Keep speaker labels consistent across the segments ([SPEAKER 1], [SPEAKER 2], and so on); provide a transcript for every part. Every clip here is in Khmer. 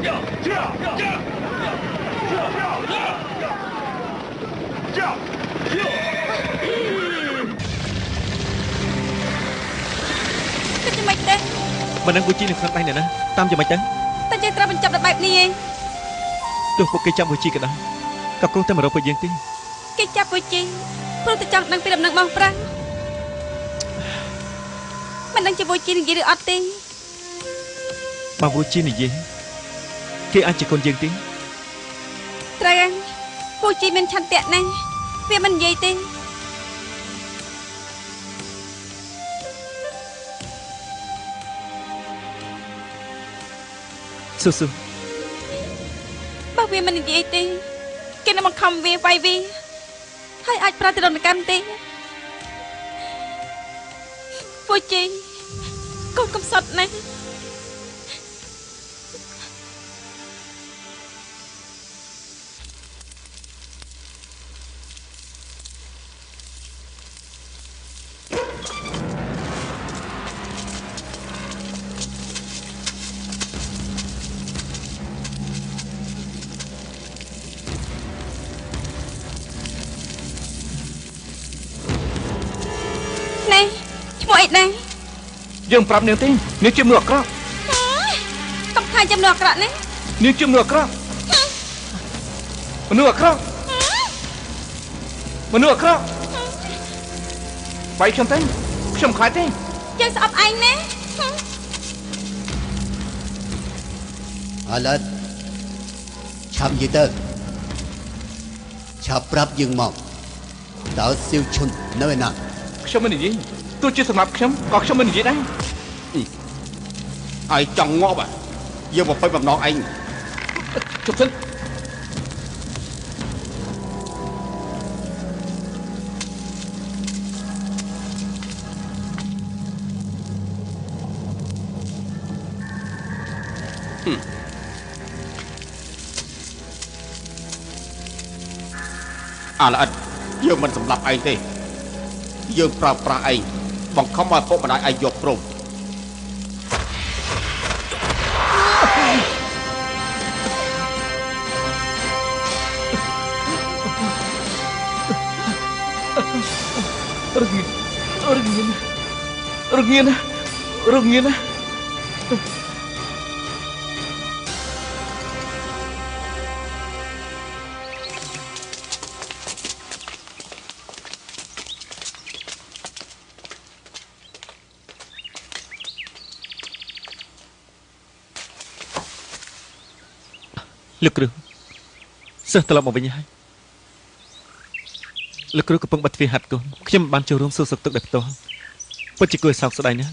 [SPEAKER 1] គិតយ៉ាងម៉េចទេ
[SPEAKER 2] មិនដឹងពូជីនៅក្នុងដៃអ្នកណាតាមយ៉ាងម៉េចទៅ
[SPEAKER 1] តែយើងត្រូវបញ្ចប់បែបនេះឯង
[SPEAKER 2] ទោះពួកគេចាប់ពូជីក៏ដោយក៏គង់តែមករកពួកយើងទេ
[SPEAKER 1] គេចាប់ពូជីព្រោះតែចង់ដឹងពីដំណឹងបងប្រាំងមិនដឹងជាពូជីនិយាយឬអត់ទេ
[SPEAKER 2] បើពូជីនិយាយគេអាចជាកូនយើងទេ
[SPEAKER 1] ត្រូវហើយពូជីមានឆន្ទៈណាស់វាមិននិយាយទេ
[SPEAKER 2] ស៊ូស៊ូ
[SPEAKER 1] បើវាមិននិយាយទេគេនឹងបង្ខំវាវាយវាហើយអាចប្រើទរណកម្មទេពូជីកូនកំសត់ណាស់
[SPEAKER 3] យើងប្រាប់នាងទេនាងជាមនុស្សអាក្រក់
[SPEAKER 1] កុំថាជាមនុស្សអាក្រក់ណា
[SPEAKER 3] នាងជាមនុស្សអាក្រក់មនុស្សអាក្រក់មនុស្សអាក្រក់បាយខ្ញុំទេខ្ញុំខ្លាចទេ
[SPEAKER 1] យើងស្អប់ឯងណា
[SPEAKER 4] អឡិតឆាប់និយាយទៅឆាប់ប្រាប់យើងមកតើសៀវឈុននៅឯណា
[SPEAKER 3] ខ្ញុំមិននិយាយទោះជាសម្រាប់ខ្ញុំក៏ខ្ញុំមិននិយាយដែរ
[SPEAKER 5] ហើយចង់ងាប់យើងបំពេញបំណងឯង
[SPEAKER 3] ជប់សិន
[SPEAKER 5] អាល្អិតយើងមិនសម្លាប់ឯងទេយើងប្រើប្រាស់ឯងបង្ខំឲ្យពុកម្ដាយឯងយកព្រម
[SPEAKER 3] រងៀនរងៀនរងៀនរងៀន
[SPEAKER 2] លោកគ្រូសិស្សត្រឡប់មកវិញហើយលោកគ្រូកំពុងបាត់ទ្វារហាត់កូនខ្ញុំមិនបានចូលរួមសួរសុខទុក្ខដោយផ្ទាល់ពិតជាគួរឲ្យសោកស្ដាយណាស់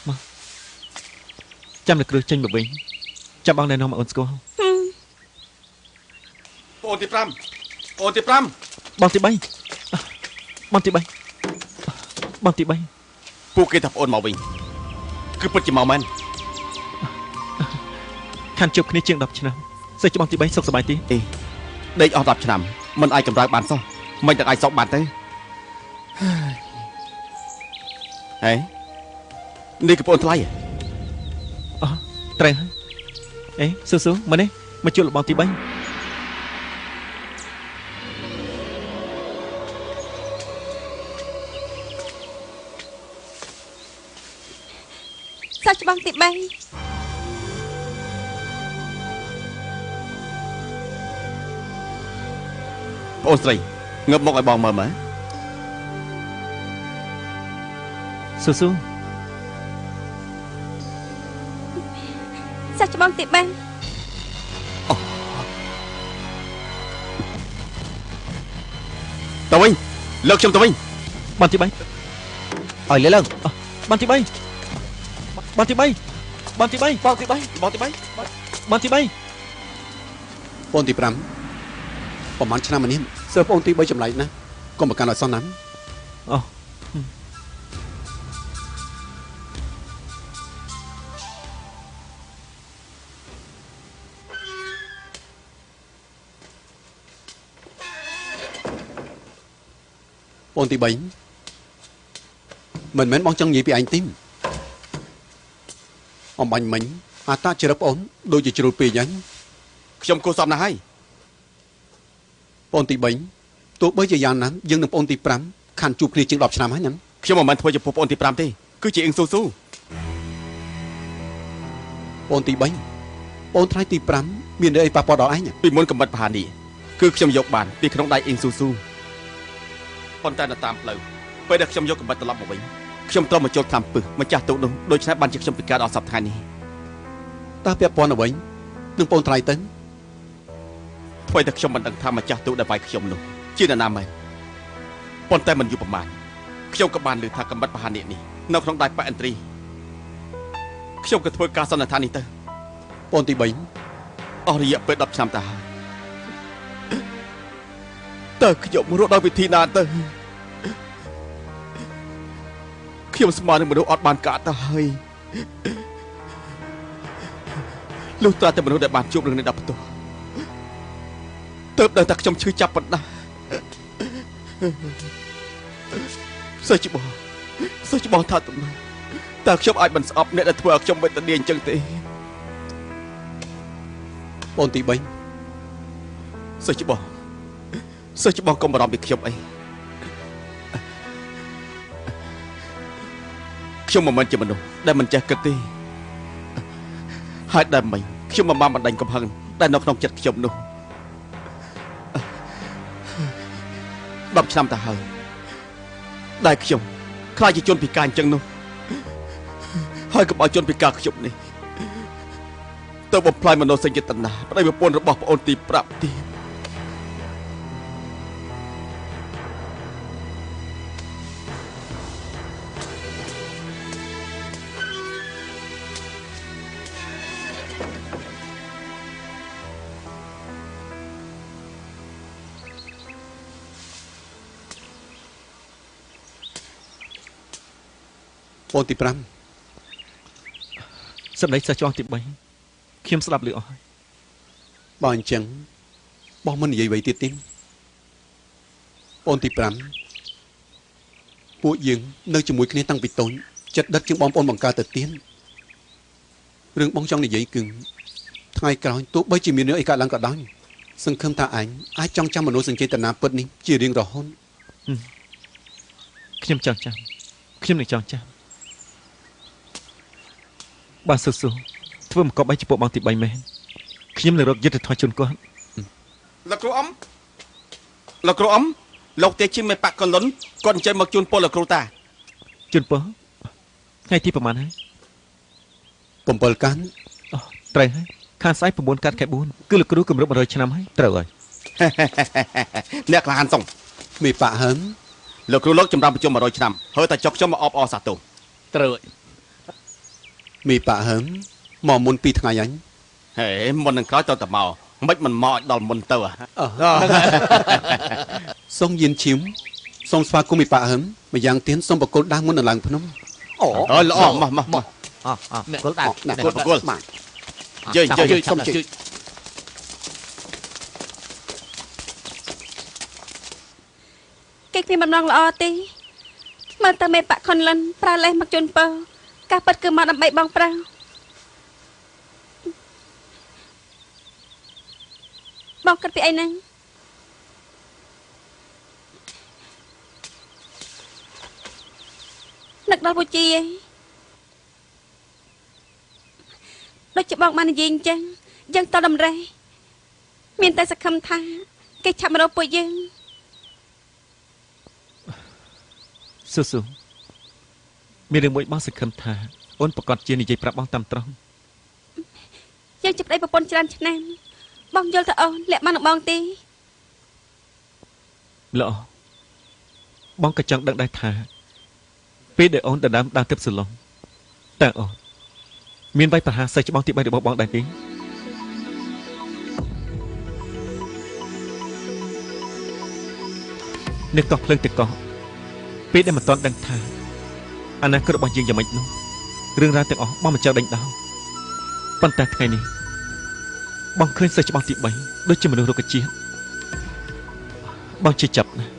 [SPEAKER 2] មកចាំលោកគ្រូចេញមកវិញចាំបងណែនាំឲ្យអូនស្គាល់
[SPEAKER 5] អូនទី5អូនទី5
[SPEAKER 2] បងទី3បងទី3បងទី3
[SPEAKER 5] ពួកគេថាប្អូនមកវិញគឺពិតជាមកមែន
[SPEAKER 2] ខានជួបគ្នាជាង10ឆ្នាំសិស្សច្បងទី3សុខសប្បាយទេ
[SPEAKER 5] អេដេកអស់10ឆ្នាំមិនអាចកម្រើកបានសោះមិនតែអាចសោកបានទេហេនេះគឺប្អូនថ្លៃ
[SPEAKER 2] អោះត្រូវហើយអេស៊ូស៊ូមកនេះមកជួបបងទី3
[SPEAKER 1] សិស្សច្បងទី3
[SPEAKER 5] ប្អូនស្រីងើបមកឲ្យបងមើលមើល
[SPEAKER 2] ស៊ូស៊ូ
[SPEAKER 1] សិស្សច្បងទី3
[SPEAKER 5] ទៅវិញលើកខ្ញុំទៅវិញ
[SPEAKER 2] បងទី3
[SPEAKER 4] ឲ្យលើឡើង
[SPEAKER 2] បងទី3បងទី3បងទី3បងទី3
[SPEAKER 5] បងទី3
[SPEAKER 2] បងទី3
[SPEAKER 4] បងទី5ប្រហែលឆ្នាំនេះសិស្សបងទី3ចម្លែកណាស់កុំប្រកាន់ឲ្យសោះណា
[SPEAKER 2] អូ
[SPEAKER 4] បងទី3មិនមែនបងចង់និយាយពីឯងទេអំបញ្ញមិញអាតាចរិតបងដូចជាជ្រុលពេកហ្នឹង
[SPEAKER 5] ខ្ញុំគួរសមណាស់ហើយ
[SPEAKER 4] បងទី3ទោះបីជាយ៉ាងណាយើងនឹងបងទី5ខានជួបគ្នាជាង10ឆ្នាំហើយណា
[SPEAKER 5] ខ្ញុំមិនមែនធ្វើចំពោះបងទី5ទេគឺជាអ៊ីងស៊ូស៊ូ
[SPEAKER 4] បងទី3បងថ្លៃទី5មានអីប៉ះពាល់ដល់ឯង
[SPEAKER 5] ពីមុនកំបិតប្រហានេះគឺខ្ញុំយកបានពីក្នុងដៃអ៊ីងស៊ូស៊ូប៉ុន្តែនៅតាមផ្លូវពេលដែលខ្ញុំយកកំបិតត្រឡប់មកវិញខ្ញុំត្រូវមកចូលតាមពឹសម្ចាស់ទូកនោះដូច្នេះបានជាខ្ញុំពិការដល់សប្តាហ៍នេះ
[SPEAKER 4] តើពាក់ព័ន្ធអ្វីនឹងបងថ្លៃទៅ
[SPEAKER 5] ធ្វើតែខ្ញុំមិនដឹងថាម្ចាស់ទូកដែលវាយខ្ញុំនោះជានរណាមែនប៉ុន្តែមិនយូរប្រមាណខ្ញុំក៏បានឮថាកំបិតប្រហានេះនៅក្នុងដៃប៉ាអិនត្រីខ្ញុំក៏ធ្វើការសន្និដ្ឋាននេះទៅ
[SPEAKER 4] បងទី3
[SPEAKER 5] អស់រយៈពេល10ឆ្នាំទៅហើយតើខ្ញុំរត់ដល់វិធីណាទៅខ្ញុំស្មើនឹងមនុស្សអត់បានកាក់ទៅហើយលុះត្រាតែមនុស្សដែលបានជួបរឿងនេះដល់ផ្ទាល់ទើបដឹងថាខ្ញុំឈឺចាប់ប៉ុណ្ណាសិស្សច្បងសិស្សច្បងថាទំនងតើខ្ញុំអាចមិនស្អប់អ្នកដែលធ្វើឲ្យខ្ញុំវេទនាអញ្ចឹងទេ
[SPEAKER 4] បងទី3
[SPEAKER 5] សិស្សច្បងសិស្សច្បងកុំបារម្ភពីខ្ញុំអីខ្ញុំមិនមែនជាមនុស្សដែលមិនចេះគិតទេហើយដែលមិញខ្ញុំមិនបានបណ្ដាញកំហឹងដែលនៅក្នុងចិត្តខ្ញុំនោះ10ឆ្នាំទៅហើយដែលខ្ញុំខ្លាចជាជនពិការអញ្ចឹងនោះហើយកុំឲ្យជនពិការខ្ញុំនេះទៅបំផ្លាញមនោសញ្ចេតនាប្តីប្រពន្ធរបស់ប្អូនទី5ទៀត
[SPEAKER 4] បងទី5
[SPEAKER 2] សម្ដេចសិស្សជាន់ទី3ខ្ញុំស្ដាប់ឮអស់ហើយ
[SPEAKER 4] បើអញ្ចឹងបងមិននិយាយអ្វីទៀតទេបងទី5ពួកយើងនៅជាមួយគ្នាតាំងពីតូចចិត្តដិតជាងបងប្អូនបង្កើតទៅទៀតរឿងបងចង់និយាយគឺថ្ងៃក្រោយទោះបីជាមានរឿងអីកើតឡើងក៏ដោយសង្ឃឹមថាឯងអាចចង់ចាំមនោសញ្ចេតនាពិតនេះជារៀងរហូត
[SPEAKER 2] ខ្ញុំចង់ចាំខ្ញុំនឹងចង់ចាំបាទស៊ូស៊ូធ្វើមកកប់ឲ្យចំពោះបងទី3មែនខ្ញុំនឹងរកយុត្តិធម៌ជូនគាត់
[SPEAKER 5] លោកគ្រូអ៊ំលោកគ្រូអ៊ំលោកទេជាមេបាក់កលុនគាត់អញ្ជើញមកជូនពរលោកគ្រូតា
[SPEAKER 2] ជូនពរថ្ងៃទីប្រហែលហើយ
[SPEAKER 4] 7កាន់
[SPEAKER 2] អូត្រូវហើយខាងស្អែក9កាត់ខែ4គឺលោកគ្រូគម្រប់100ឆ្នាំហើយត្រូវហើយ
[SPEAKER 5] អ្នកក្លាហានសុង
[SPEAKER 4] មេបាក់ហឹង
[SPEAKER 5] លោកគ្រូលោកចម្រើនប្រជុំ100ឆ្នាំហើយតែចុកខ្ញុំមកអបអរសាទរ
[SPEAKER 3] ត្រូវហើយ
[SPEAKER 4] មេបាក់ហឹងមកមុន2ថ្ងៃអញ
[SPEAKER 5] ហេមុននឹងក្រោយទៅតែមកមិនមិនមកឲ្យដល់មុនទៅ
[SPEAKER 4] សូមយានឈាមសូមស្វាគមន៍មេបាក់ហឹងម្យ៉ាងទៀតសូមបកគលដាស់មុននឹងឡើងភ្នំ
[SPEAKER 5] អូល្អមកមកមក
[SPEAKER 6] គលដាស់
[SPEAKER 5] គលគលជើញជើញ
[SPEAKER 4] សូមជើញ
[SPEAKER 1] គេគ្មានបំណងល្អទេមើលទៅមេបាក់ខុនលិនប្រើលេសមកជន់ពើការពិតគឺមកដើម្បីបងប្រើបងគិតពីអីហ្នឹងនឹកដល់ពូជីឯងដូចជាបងបាននិយាយអញ្ចឹងយើងតតម្រេះមានតែសង្ឃឹមថាគេឆាប់មករកពួកយើង
[SPEAKER 2] ស៊ូស៊ូមានរឿងមួយបងសង្ឃឹមថាអូនប្រកាសជានិយាយប្រាប់បងតាមត្រង់
[SPEAKER 1] យើងជាប្តីប្រពន្ធច្រើនឆ្នាំបងយល់ថាអូនលាក់បាននឹងបងទេ
[SPEAKER 2] ល្អបងក៏ចង់ដឹងដែរថាពេលដែលអូនដណ្ដើមដើរទឹកសឡុងតើអូនមានវាយប្រហារសិស្សច្បងទី3របស់បងដែរទេនៅកោះភ្លើងទឹកកោះពេលដែលមិនទាន់ដឹងថាអនាគតរបស់យើងយ៉ាងម៉េចនោះរឿងរ៉ាវទាំងអស់បងមិនចង់ដេញដោលប៉ុន្តែថ្ងៃនេះបងឃើញសិស្សច្បងទី3ដូចជាមនុស្សរុក្ខជាតិបងជឿចាប់ណាស់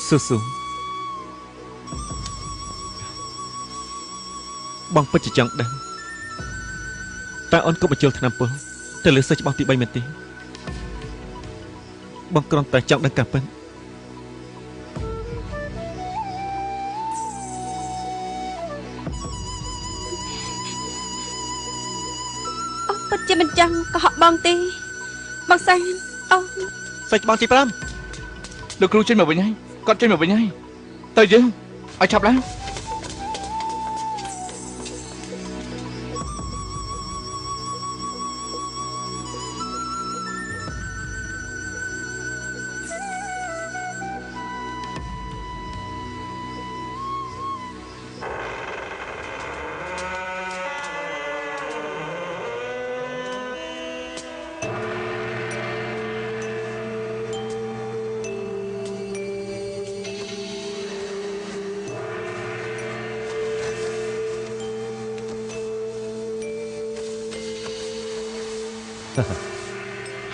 [SPEAKER 2] ស៊ូស៊ូបងពិតជាចង់ដឹងតើអូនក៏បញ្ជុលថ្នាំពុលទៅលើសិស្សច្បាស់ទី3មែនទេបងគ្រាន់តែចង់ដឹងការពិត
[SPEAKER 1] អូពិតជាមិនចង់កុហកបងទេបងសែនអូ
[SPEAKER 2] សិស្សច្បាស់ទី5
[SPEAKER 3] លោកគ្រូចេញមកវិញហើយគាត់ចេញមកវិញហើយទៅយើងឲ្យឆាប់ឡើង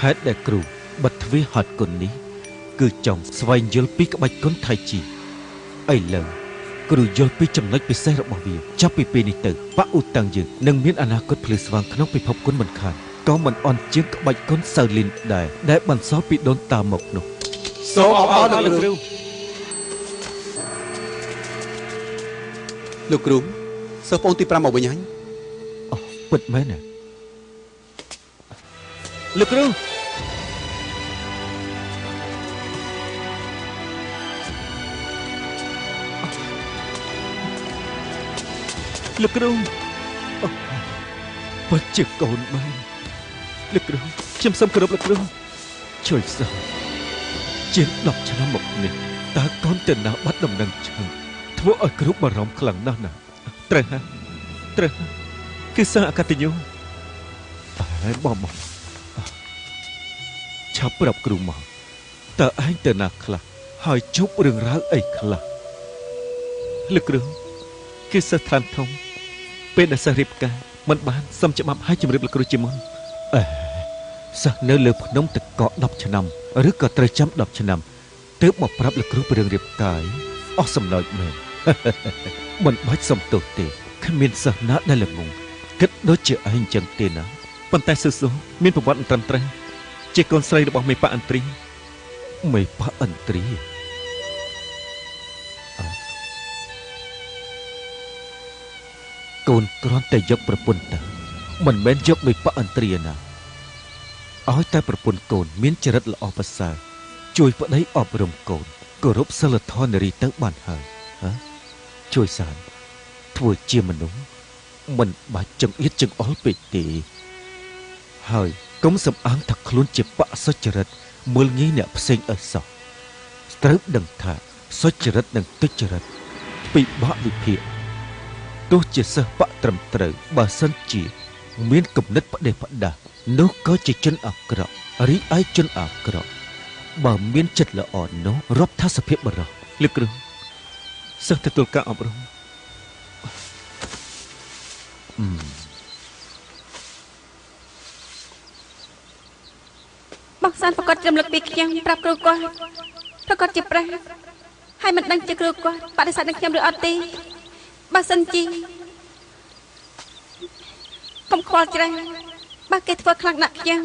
[SPEAKER 6] ហេតុដែលគ្រូបិទទ្វារហត់គុណនេះគឺចង់ស្វែងយល់ពីក្បាច់គុណថៃជីឥឡូវគ្រូយល់ពីចំណុចពិសេសរបស់វាចាប់ពីពេលនេះទៅបាក់ឧតាំងយើងនឹងមានអនាគតភ្លឺស្វាងក្នុងពិភពគុណមិនខានក៏មិនអន់ជាងក្បាច់គុណសៅលីនដែរដែលបន្សល់ពីដូនតាមកនោះ
[SPEAKER 4] សូមអបអរលោកគ្រូលោកគ្រូសិស្សប្អូនទី5មកវិញហើយ
[SPEAKER 6] អូពិតមែនណាលោកគ្រូលោកគ្រូពិតជាកូនមែនលោកគ្រូខ្ញុំសូមគោរពលោកគ្រូជួយសោះជាង10ឆ្នាំមកនេះតើកូនទៅណាបាត់ដំណឹងឆឹងធ្វើឲ្យគ្រូបារម្ភខ្លាំងណាស់ណាត្រូវហើយត្រូវគឺសិស្សអកតញ្ញូតែបងមកឆាប់ប្រាប់គ្រូមកតើឯងទៅណាខ្លះហើយជួបរឿងរ៉ាវអីខ្លះលោកគ្រូគឺសិស្សថ្លើមធំពេលដែលសិស្សរៀបការមិនបានសុំច្បាប់ឲ្យជម្រាបលោកគ្រូជាមុនអេសិស្សនៅលើភ្នំទឹកកក10ឆ្នាំឬក៏ត្រូវចាំ10ឆ្នាំទើបមកប្រាប់លោកគ្រូពីរឿងរៀបការអស់សំណើចមែនមិនបាច់សុំទោសទេគ្មានសិស្សណាដែលល្ងងគិតដូចជាឯងចឹងទេណា
[SPEAKER 2] ប៉ុន្តែស៊ូស៊ូមានប្រវត្តិត្រឹមត្រូវជាកូនស្រីរបស់មេប៉ាអន្ត្រី
[SPEAKER 6] មេប៉ាអន្ត្រីកូនគ្រាន់តែយកប្រពន្ធទៅមិនមែនយកមេប៉ាអន្ត្រីណាឲ្យតែប្រពន្ធកូនមានចរិតល្អប្រសើរជួយប្តីអប់រំកូនគោរពសិលធម៌នារីទៅបានហើយហ៎ជួយសានធ្វើជាមនុស្សមិនបាច់ចង្អៀតចង្អល់ពេកទេហើយកុំសំអាងថាខ្លួនជាបសុចរិតមើលងាយអ្នកផ្សេងឲ្យសោះត្រូវដឹងថាសុចរិតនិងទុច្ចរិតពិបាកវិភាគទោះជាសិស្សបត្រឹមត្រូវបើសិនជាមានគំនិតផ្ដេសផ្ដាសនោះក៏ជាជនអាក្រក់រីឯជនអាក្រក់បើមានចិត្តល្អនោះរាប់ថាសភាពបរិសុទ្ធ
[SPEAKER 2] លោកគ្រូសិស្សទទួលការអប់រំ
[SPEAKER 1] បងសានប្រកាសរំលឹកពីខ្ញុំប្រាប់គ្រូគាត់ប្រកាសជាប្រាស់ហើយមិនដឹងជាគ្រូគាត់បដិសេធនឹងខ្ញុំឬអត់ទេបើសិនជាកុំខ្វល់ច្រើនបើគេធ្វើខ្លាំងណាស់ខ្ញុំ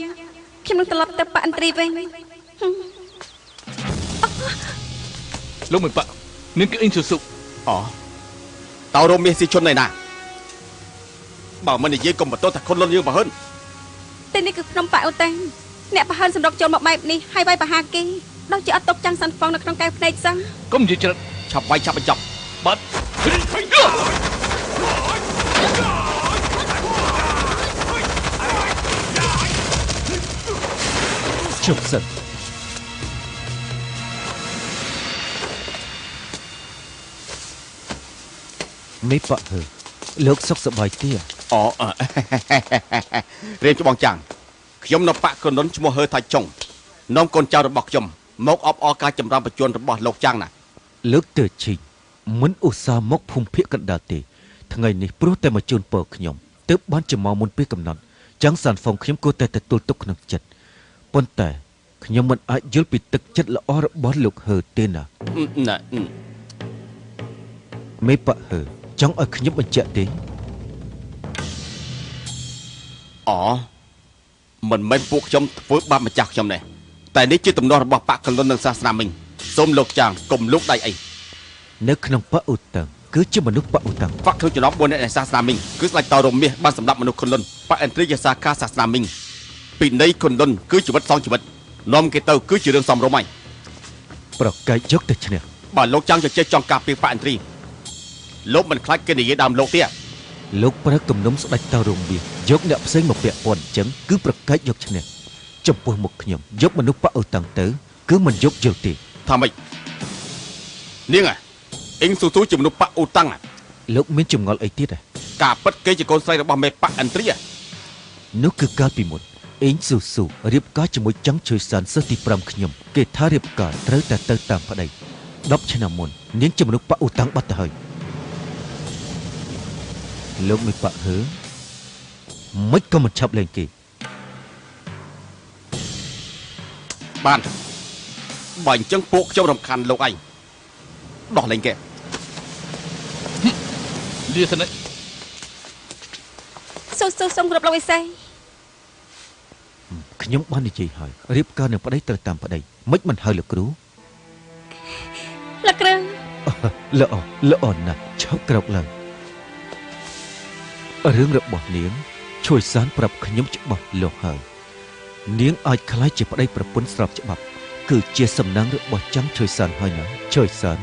[SPEAKER 1] ខ្ញុំនឹងត្រឡប់ទៅប៉ាអន្ត្រីវិញ
[SPEAKER 3] លោកមិនប៉ានាងគឺអ៊ីងស៊ូស៊ូ
[SPEAKER 5] អូតើរមមាសស៊ីជនណៃណាបើមិននិយាយកុំបន្ទោសថាខុនលុនយើងប្រហិន
[SPEAKER 1] ទីនេះគឺភ្នំប៉ាអូតាំងអ្នកប្រហិនសម្រុកចូលមកបែបនេះហើយវាយប្រហារគេដូចជាអត់ຕົកចាំងសាន់ហ្វងនៅក្នុងកែវភ្នែកសោះ
[SPEAKER 3] កុំនិយាយច្រើន
[SPEAKER 5] ឆាប់វាយឆាប់បញ្ចប់
[SPEAKER 3] បាត់
[SPEAKER 6] ជប់សិនមេប៉ហឺលោកសុខសប្បាយទេ
[SPEAKER 5] អូរៀមច្បងចាំងខ្ញុំនៅប៉កុនឈ្មោះហឺថាចុងនាំកូនចៅរបស់ខ្ញុំមកអបអរការចម្រើនបច្ចុប្បន្នរបស់លោកចាំងណា
[SPEAKER 6] លើកទៅឈីមិនឧស្សាហ៍មកភូមិភាគកណ្ដាលទេថ្ងៃនេះព្រោះតែមកជូនពរខ្ញុំទើបបានជាមកមុនពេលកំណត់ចាំងសានហ្វុងខ្ញុំគួរតែទទួលទុកក្នុងចិត្តប៉ុន្តែ ខ្ញុំមិនអាចយល់ពីទឹកចិត្តល្អរបស់លោកហឺទេណា
[SPEAKER 5] ណែ
[SPEAKER 6] មេប៉ហឺចង់ឲ្យខ្ញុំបញ្ជាក់ទេ
[SPEAKER 5] អូមិនមែនពួកខ្ញុំធ្វើបាបម្ចាស់ខ្ញុំនេះតែនេះជាទំនាស់របស់បកកលុននិងសាសនាមិញសូមលោកចាងកុំលូកដៃអី
[SPEAKER 6] នៅក្នុងបអ៊ូតាំងគឺជាមនុស្សបអ៊ូតាំង
[SPEAKER 5] បកក្នុងចំណោម4នាក់នៃសាសនាមិញគឺស្ដេចតោរមាសបានសម្លាប់មនុស្សខុនលុនបកឥន្ទ្រីយសាខាសាសនាមិញពីនៃខុនលុនគឺជីវិតសងជីវិតនាំគេទៅគឺជារឿងសំរុំហើយ
[SPEAKER 6] ប្រកែកយកទៅឈ្នះ
[SPEAKER 5] បើលោកចង់ជជែកចង់ការពីបកឥន្ទ្រីលោកមិនខ្លាចគេនិយាយដើមលោកទេ
[SPEAKER 6] លោកប្រើគំនុំស្ដេចតោរមាសយកអ្នកផ្សេងមកពាក់ព័ន្ធអញ្ចឹងគឺប្រកែកយកឈ្នះចំពោះមុខខ្ញុំយកមនុស្សបអ៊ូតាំងទៅគឺមិនយកយល់ទេ
[SPEAKER 5] ថាម៉េចនាងអ៊ីងស៊ូស៊ូជាមនុស្សបអ៊ូតាំង
[SPEAKER 6] លោកមានចម្ងល់អីទៀត
[SPEAKER 5] ការពិតគេជាកូនស្រីរបស់មេបកឥន្ទ្រី
[SPEAKER 6] នោះគឺកាលពីមុនអេងស៊ូស៊ូរៀបការជាមួយចង់ជួយសានសិស្សទី5ខ្ញុំគេថារៀបការត្រូវតែទៅតាមប្តី10ឆ្នាំមុននាងជាមនុស្សបអ៊ូតាំងបាត់ទៅហើយលោកមេបកហឺមិនក៏មិនឆាប់លេងគេ
[SPEAKER 5] បានបើអញ្ចឹងពួកខ្ញុំរំខានលោកឯងដោះលេងគេ
[SPEAKER 3] លាសិន
[SPEAKER 1] ស៊ូស៊ូសូមគោរពលោកវិស័យ
[SPEAKER 6] ខ្ញុំបាននិយាយហើយរៀបការនឹងប្តីត្រូវតាមប្តីមិនមិនហើយលោកគ្រូ
[SPEAKER 1] លោកគ្រូ
[SPEAKER 6] ល្អល្អណាស់ឆាប់ក្រោកឡើងរឿងរបស់នាងជួយសានប្រាប់ខ្ញុំច្បាស់លាស់ហើយនាងអាចក្លាយជាប្តីប្រពន្ធស្របច្បាប់គឺជាសំណាងរបស់ចាំជួយសានហើយណាជួយសាន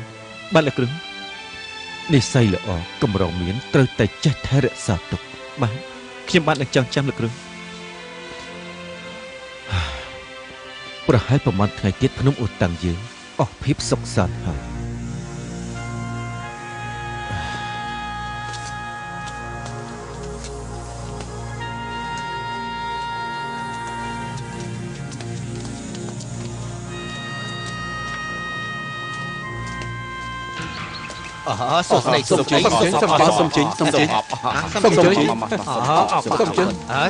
[SPEAKER 2] បាទលោកគ្រូ
[SPEAKER 6] និស័យល្អកម្រមានត្រូវតែចេះថែរក្សាទុក
[SPEAKER 2] បាទខ្ញុំបាទនឹងចង់ចាំលោកគ្រូ
[SPEAKER 6] ប្រហែលប្រមាណថ្ងៃទៀតភ្នំអូតាំងយើងអស់ភាពសុខសាន្តហើយ
[SPEAKER 7] សូមជើញសូមជើញសូមជើញសូមជើញសូមជើញសូមជើញ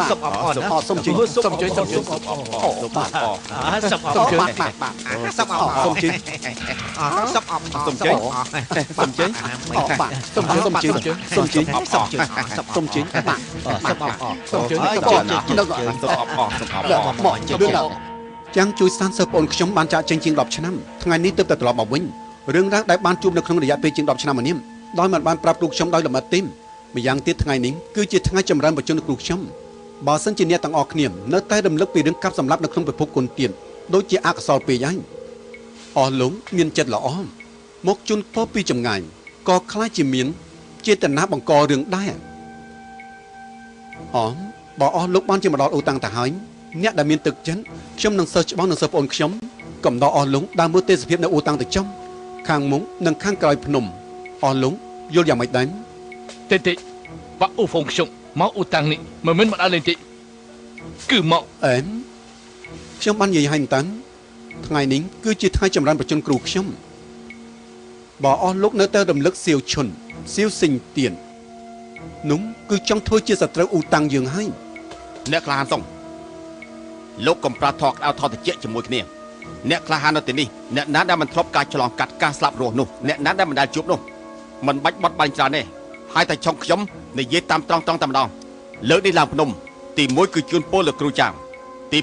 [SPEAKER 7] សូមអបអរសូមជើញសូមជើញសូមជើញសូមអបសូមជើញសូមអបសូមជើញសូមអបសូមជើញសូមជើញសូមជើញសូមជើញសូមជើញសូមជើញសូមជើញសូមអបសូមជើញសូមជើញ
[SPEAKER 5] សូមអបអរសូមអបអរ
[SPEAKER 4] មកលឿនដល់ចាំងជួយសានសិស្សប្អូនខ្ញុំបានចាក់ចេញជាង10ឆ្នាំថ្ងៃនេះទើបតែត្រឡប់មកវិញរឿងរ៉ាវដែលបានជួបនៅក្នុងរយៈពេលជាង10ឆ្នាំមកនេះដោយមិនបានប្រាប់គ្រូខ្ញុំដោយលម្អិតទេម្យ៉ាងទៀតថ្ងៃនេះគឺជាថ្ងៃចម្រើនបច្ចុប្បន្នគ្រូខ្ញុំបើសិនជាអ្នកទាំងអស់គ្នានៅតែរំលឹកពីរឿងកាប់សម្លាប់នៅក្នុងពិភពគុណទៀនដូចជាអកុសលពេកហើយអស់លោកមានចិត្តល្អមកជូនពរពីចម្ងាយក៏ខ្លាចជាមានចេតនាបង្ករឿងដែរអមបើអស់លោកបានជាមកដល់អូតាំងទៅហើយអ្នកដែលមានទឹកចិត្តខ្ញុំនឹងសិស្សច្បាស់នឹងសិស្សប្អូនខ្ញុំកំដរអស់លោកដើរមើលទេសភាពនៅអូតាំងទៅចំខាងមុខនិងខាងក្រោយភ្នំអស់លោកយល់យ៉ាងម៉េចដែរ
[SPEAKER 3] ទេទេបាក់អ៊ូហ្វងខ្ញុំមកអ៊ូតាំងនេះមិនមែនមកដើរលេងទេគឺមក
[SPEAKER 4] អែមខ្ញុំបាននិយាយឲ្យតាន់ថ្ងៃនេះគឺជាថ្ងៃចម្រើនប្រជជនគ្រូខ្ញុំបើអស់លោកនៅតែរំលឹកសៀវឈុនសៀវសិញទៀននោះគឺចង់ធ្វើជាសត្រូវអ៊ូតាំងយើងហើយ
[SPEAKER 5] អ្នកក្លាហានសុងលោកកំប្រាថកក្តៅថតតិចជាមួយគ្នាអ្នកក្លាហាននៅទីនេះអ្នកណាដែលមិនធ្លាប់ការឆ្លងកាត់ការស្លាប់រស់នោះអ្នកណាដែលមិនដែលជួបនោះមិនបាច់បត់បាញ់ច្រើនទេហើយតែឆុងខ្ញុំនិយាយតាមត្រង់ត្រង់តែម្ដងលើកនេះឡើងភ្នំទី1គឺជូនពលលោកគ្រូចាងទី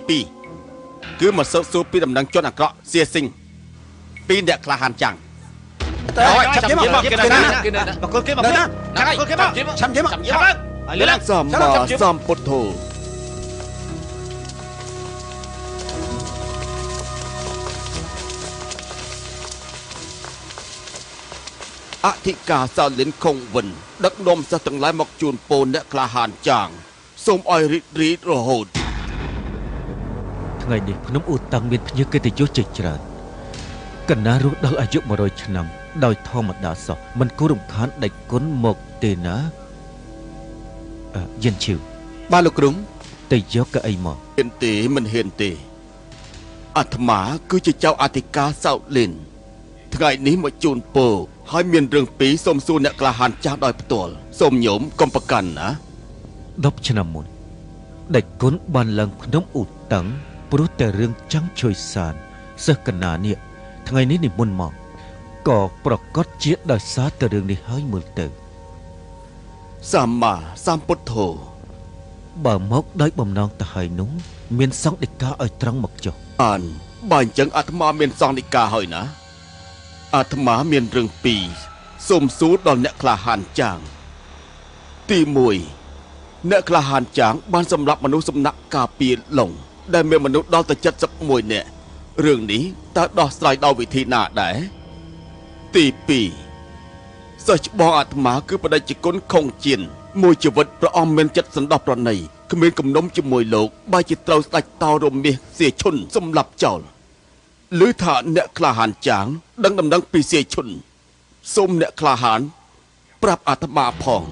[SPEAKER 5] 2គឺមកស៊ើបសួរពីដំណឹងជនអាក្រក់សៀស៊ីងពីអ្នកក្លាហានចាំង
[SPEAKER 7] ឆាប់មកគេណាបកលគេមកណាគេមក
[SPEAKER 4] ឆាប់មក
[SPEAKER 7] ឆាប់ឡើង
[SPEAKER 5] លឿនសម្មាសម្ពុទ្ធោអធិការសាលិនខុងវិនដឹកនាំសិស្សទាំងឡាយមកជូនពរអ្នកក្លាហានចាងសូមឲ្យរីករាយរហូត
[SPEAKER 6] ថ្ងៃនេះភ្នំអ៊ូតាំងមានភ្ញៀវកិត្តិយសជាច្រើនកណ្ណារស់ដល់អាយុ100ឆ្នាំដោយធម្មតាសោះមិនគួររំខានដេចគុណមកទេណាយិនឈីវ
[SPEAKER 4] បាទលោកគ្រូ
[SPEAKER 6] ទៅយកកៅអីមក
[SPEAKER 5] ហ៊ានទេមិនហ៊ានទេអាត្មាគឺជាចៅអធិការសៅលិនថ្ងៃនេះមកជូនពរហើយមានរឿងពីរសូមសួរអ្នកក្លាហានចាស់ដោយផ្ទាល់សូមញោមកុំប្រកាន់ណា
[SPEAKER 6] 10ឆ្នាំមុនដេចគុណបានឡើងភ្នំអ៊ូតាំង ព្រោះតែរឿងចាំងជួយសានសិស្សកណានេះថ្ងៃនេះនិមន្តមកក៏ប្រកាសជាដោយសារតែរឿងនេះហើយមើលទៅ
[SPEAKER 5] សម្មាសម្ពុទ្ធោ
[SPEAKER 6] បើមកដោយបំណងទៅហើយនោះមានសង្ឃដីកាឲ្យត្រង់មកចុះ
[SPEAKER 5] អានបើអញ្ចឹងអាត្មាមានសង្ឃដីកាហើយណាអាត្មាមានរឿងពីរសូមសួរដល់អ្នកក្លាហានចាងទី1អ្នកក្លាហានចាងបានសម្លាប់មនុស្សសំណាក់ការពារឡុងដែលមានមនុស្សដល់ទៅ71នាក់រឿងនេះតើដោះស្រាយដោយវិធីណាដែរទី2សិស្សច្បងអាត្មាគឺបដិជគុណខុងជៀនមួយជីវិតព្រះអង្គមានចិត្តសន្តោសប្រណីគ្មានគំនុំជាមួយលោកបែរជាត្រូវស្ដេចតោរមាសសៀឈុនសម្លាប់ចោលឬថាអ្នកក្លាហានចាងដឹងដំណឹងពីសៀឈុនសូមអ្នកក្លាហានប្រាប់អាត្មាផង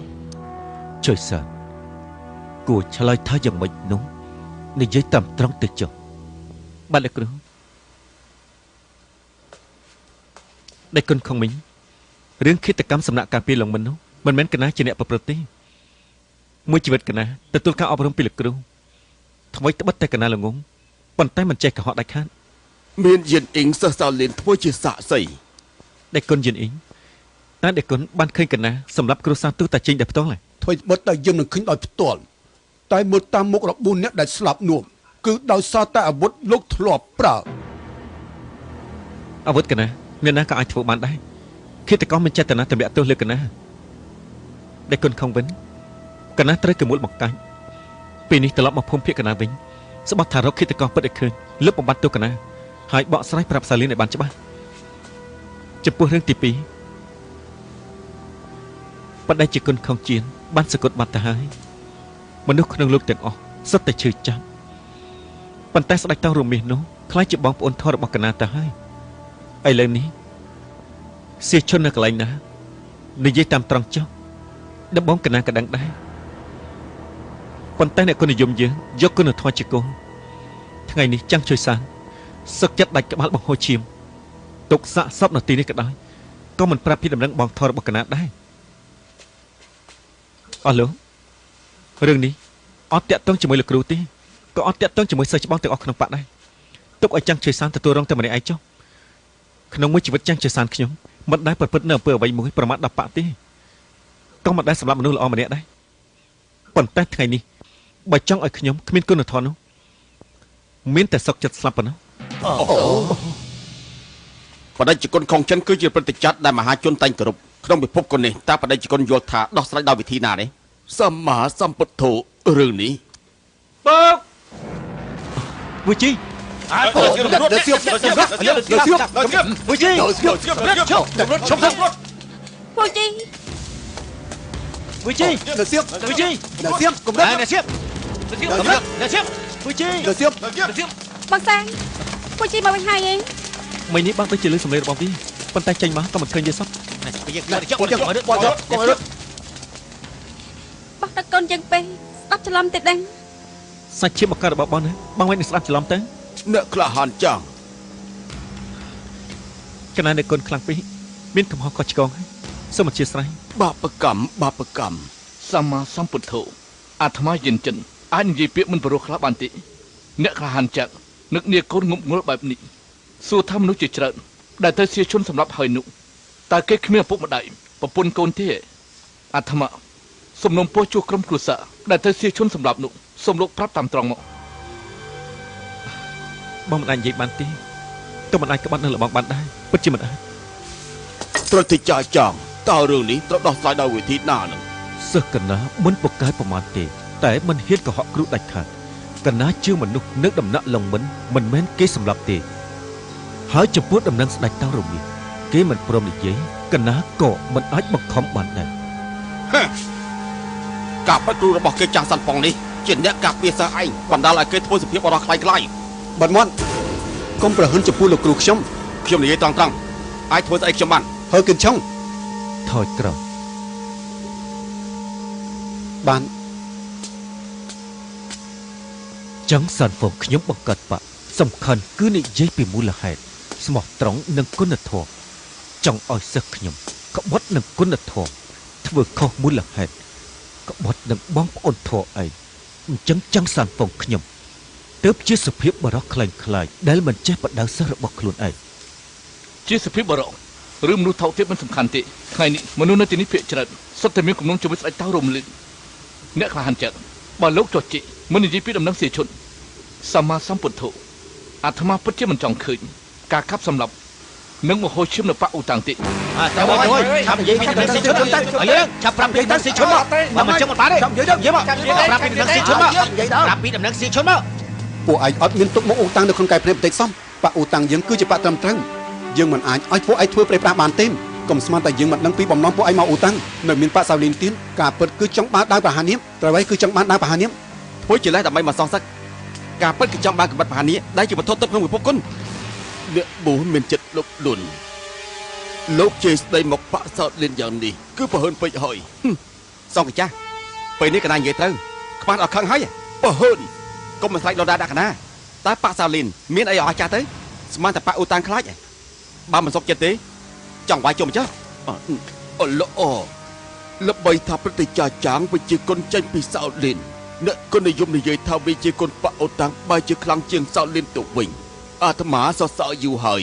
[SPEAKER 6] ជួយសានគួរឆ្លើយថាយ៉ាងម៉េចនោះនិយាយតាមត្រង់ទៅចុះ
[SPEAKER 2] បាទលោកគ្រូដេចគុណខុងមីងរឿងឃាតកម្មសំណាក់ការពារឡុងមិននោះមិនមែនកណាជាអ្នកប្រព្រឹត្តទេមួយជីវិតកណាទទួលការអប់រំពីលោកគ្រូថ្មីត្បិតតែកណាល្ងងប៉ុន្តែមិនចេះកុហកដាច់ខាត
[SPEAKER 5] មានយិនអ៊ីងសិស្សសាលីនធ្វើជាសាក្សី
[SPEAKER 2] ដេចគុណយិនអ៊ីងតើដេចគុណបានឃើញកណាសម្រាប់គ្រួសារទូតាចេញតែផ្ទាល់
[SPEAKER 8] ថ្មីត្បិតតែយើងនឹងឃើញដោយផ្ទាល់តែមើលតាមមុខរបួសអ្នកដែលស្លាប់នោះគឺដោយសារតែអាវុធលោកធ្លាប់ប្រើ
[SPEAKER 2] អាវុធកណាមានណាក៏អាចធ្វើបានដែរឃាតករមានចេតនាទម្លាក់ទោសលើកណាដេចគុណខុងវិញកណាត្រូវកមូលបង្កាច់ពេលនេះត្រឡប់មកភូមិភាគកណាវិញស្បត់ថារកឃាតករពិតឲ្យឃើញលុបបំបត្តិទោសកណាហើយបកស្រាយប្រាប់សាលីនឲ្យបានច្បាស់ចំពោះរឿងទី2បដិជាគុណខុងជៀនបានសគត់បាត់ទៅហើយមនុស្សក្នុងលោកទាំងអស់សុទ្ធតែឈឺចាប់ប៉ុន្តែស្ដេចតោរមាសនោះខ្លាចជាបងប្អូនធររបស់កណាទៅហើយឥឡូវនេះសៀឈុននៅកន្លែងណានិយាយតាមត្រង់ចុះដំបងកណាក៏ដឹងដែរប៉ុន្តែអ្នកគុណនិយមយើងយកគុណធម៌ជាគោលថ្ងៃនេះចាំងជួយសានសឹកចិត្តដាច់ក្បាលបង្ហូរឈាមទុកសាកសពនៅទីនេះក៏ដោយក៏មិនប្រាប់ពីដំណឹងបងធររបស់កណាដែរអស់លោករឿងនេះអត់តាក់ទងជាមួយលោកគ្រូទេក៏អត់តាក់ទងជាមួយសិស្សច្បងទាំងអស់ក្នុងបាក់ដែរទុកឲ្យចាំងជួយសានទទួលរងតែម្នាក់ឯងចុះក្នុងមួយជីវិតចាំងជួយសានខ្ញុំមិនដែលប្រព្រឹត្តនៅអំពើអ្វីមួយប្រមាថដល់បាក់ទេក៏មិនដែលសម្លាប់មនុស្សល្អម្នាក់ដែរប៉ុន្តែថ្ងៃនេះបើចង់ឲ្យខ្ញុំគ្មានគុណធម៌នោះមានតែសុខចិត្តស្លាប់ប៉ុណ្ណោះ
[SPEAKER 5] បដិជគុណខុងចិនគឺជាព្រឹត្តិចាត់ដែលមហាជនតែងគោរពក្នុងពិភពកូននេះតើបដិជគុណយល់ថាដោះស្រាយដោយវិធីណានេះសម្មាសម្ពុទ្ធោរឿងនេះ
[SPEAKER 6] បើកវិជី
[SPEAKER 7] អើដល់សៀបដល់សៀបដល់សៀប
[SPEAKER 6] វិជី
[SPEAKER 7] ដល់សៀបឈប់
[SPEAKER 1] វិជី
[SPEAKER 6] វិជី
[SPEAKER 4] ដល់សៀប
[SPEAKER 6] វិជី
[SPEAKER 4] ដល់សៀបកុំរត់
[SPEAKER 6] ដល់សៀបដល់សៀបវិជី
[SPEAKER 4] ដល់សៀប
[SPEAKER 6] ដល់សៀប
[SPEAKER 1] បងសាងវិជីមកវិញហើយឯង
[SPEAKER 2] មិញនេះបានទៅជាលឺសម្លេងរបស់វាប៉ុន្តែចេញមកក៏មិនឃើញយេសោះ
[SPEAKER 7] យករត់
[SPEAKER 1] បោះតកូនយើងពេកស្ដាប់ច្រឡំទេដឹង
[SPEAKER 2] សាច់ឈាមបករបស់បងណាបងមិនស្ដាប់ច្រឡំទៅ
[SPEAKER 5] អ្នកក្លាហានចាង
[SPEAKER 2] កណានៅកូនខ្លាំងពេកមានកំហុសខុសឆ្គងហើយសូមអធិស្ឋាន
[SPEAKER 5] បាបកម្មបាបកម្ម
[SPEAKER 3] សម្មាសម្ពុទ្ធោអាត្មាយិនចិនអាចនិយាយពាក្យមិនព្រោះខ្លះបានទេអ្នកក្លាហានចាក់នឹកនាកូនងប់ងល់បែបនេះសួរថាមនុស្សជាច្រើនដែលទៅសៀឈុនសម្រាប់ហើយនោះតើគេគ្មានឪពុកម្ដាយប្រពន្ធកូនទេអាត្មាសំណុំពោះជួសក្រុមគ្រួសារដែលទៅសៀឈុនសម្រាប់នោះសូមលោកប្រាប់តាមត្រង់មក
[SPEAKER 2] បងមិនអាចនិយាយបានទេក៏មិនអាចក្បត់នៅលបងបានដែរពិតជាមិនអាច
[SPEAKER 5] ត្រូវទៅចាចង់តើរឿងនេះត្រូវដោះស្រាយដោយវិធីណានឹង
[SPEAKER 6] សិស្សកណាមិនពូកែប្រមាណទេតែមិនហ៊ានកុហកគ្រូដាច់ខាតកណាជឿមនុស្សនៅដំណាក់ឡុងមិនមែនគេសម្លាប់ទេហើយចំពោះដំណឹងស្ដេចតោរមាសគេមិនព្រមនិយាយកណាក៏មិនអាចបង្ខំបានដែរ
[SPEAKER 5] ការបាត់គ្រូរបស់គេចាស់សាន់ប៉ុងនេះជាអ្នកការពារសិស្សឯងបណ្ដាលឲ្យគេធ្វើសភាពបរោះខ្លាយខ្លាយ
[SPEAKER 4] បាត់មាត់កុំប្រហិនចំពោះលោកគ្រូខ្ញុំ
[SPEAKER 5] ខ្ញុំនិយាយត្រង់ត្រង់អាចធ្វើស្អីខ្ញុំបាន
[SPEAKER 4] ហើគិនឆុង
[SPEAKER 6] ថយក្រោយ
[SPEAKER 4] បាន
[SPEAKER 6] ចឹងសានហ្វុងខ្ញុំបង្កើតបាក់សំខាន់គឺនិយាយពីមូលហេតុស្មោះត្រង់និងគុណធម៌ចង់ឲ្យសិស្សខ្ញុំក្បត់នឹងគុណធម៌ធ្វើខុសមូលហេតុក្បត់នឹងបងប្អូនធម៌ឯងអញ្ចឹងចឹងសានហ្វុងខ្ញុំ ទើបជាសុភាពបរោះខ្លែងខ្លាចដែលមិនចេះបដៅសិស្សរបស់ខ្លួនឯង
[SPEAKER 3] ជាសុភាពបរោះឬមនុស្សថោកទាបមិនសំខាន់ទេថ្ងៃនេះមនុស្សនៅទីនេះភាគច្រើនសុទ្ធតែមានគំនុំជាមួយស្ដេចតៅរំលឹកអ្នកក្លាហានចិត្តបើលោកចុះជីមិននិយាយពីដំណឹងសៀឈុនសម្មាសម្ពុទ្ធោអាត្មាពិតជាមិនចង់ឃើញការកាប់សម្លាប់និងមហោឈាមនៅប៉ាអ៊ូតាំងទេ
[SPEAKER 7] តែមកជួយឆាប់និយាយពីដំណឹងសៀឈុនទៅហើយយើងឆាប់ប្រាប់ពីដំណឹងសៀឈុនមកបើមិនចឹងមិនបានទេនិយាយទៅនិយាយមកប្រាប់ពីដំណឹងសៀឈុនមកប្រាប់ពីដំណឹងសៀឈុនមក
[SPEAKER 4] ពួកឯងអត់មានទុកមុខអ៊ូតាំងនៅក្នុងកាយភ្នែកបន្តិចសោះប៉ាអ៊ូតាំងយើងគឺជាប៉ាត្រឹមត្រូវយើងមិនអាចឲ្យពួកឯងធ្វើប្រេះប្រាស់បានទេកុំស្មានតែយើងមិនដឹងពីបំណងពួកឯងមកអ៊ូតាំងនៅមានប៉ាសាវលីនទៀតការពិតគឺចង់បានដាវប្រហានាមត្រូវហើយគឺចង់បានដាវប្រហានាម
[SPEAKER 5] ធ្វើជាលេសដើម្បីមកសងសឹកការពិតគឺចង់បានកម្រិតប្រហានាដែលជាវត្ថុទិព្វក្នុងពិភពគុណអ្នកបួសមានចិត្តលុបលុនលោកជេរស្ដីមកប៉ាសោតលៀនយ៉ាងនេះគឺប្រហើនពេកហើយសងកាចាស់ពេលនេះកណានិយាយត្រូវខ្វះដល់ខឹងហើយប្រហើនកុំមិនស្រែកលដាដាក់កណាតើប៉ាសោលីនមានអីអស់ចាស់ទៅស្មានតែប៉ាអ៊ូតាំងខ្លាចបើមិនសុខចិត្តទេចង់វាយជុំចុះអូល្អល្បីថាព្រឹទ្ធាចារ្យចាងវិជាគុណចេញពីសោលីនអ្នកគុណនិយមនិយាយថាវិជាគុណប៉ាអ៊ូតាំងបែរជាខ្លាំងជាងសោលីនទៅវិញអាត្មាសរសើរយូរហើយ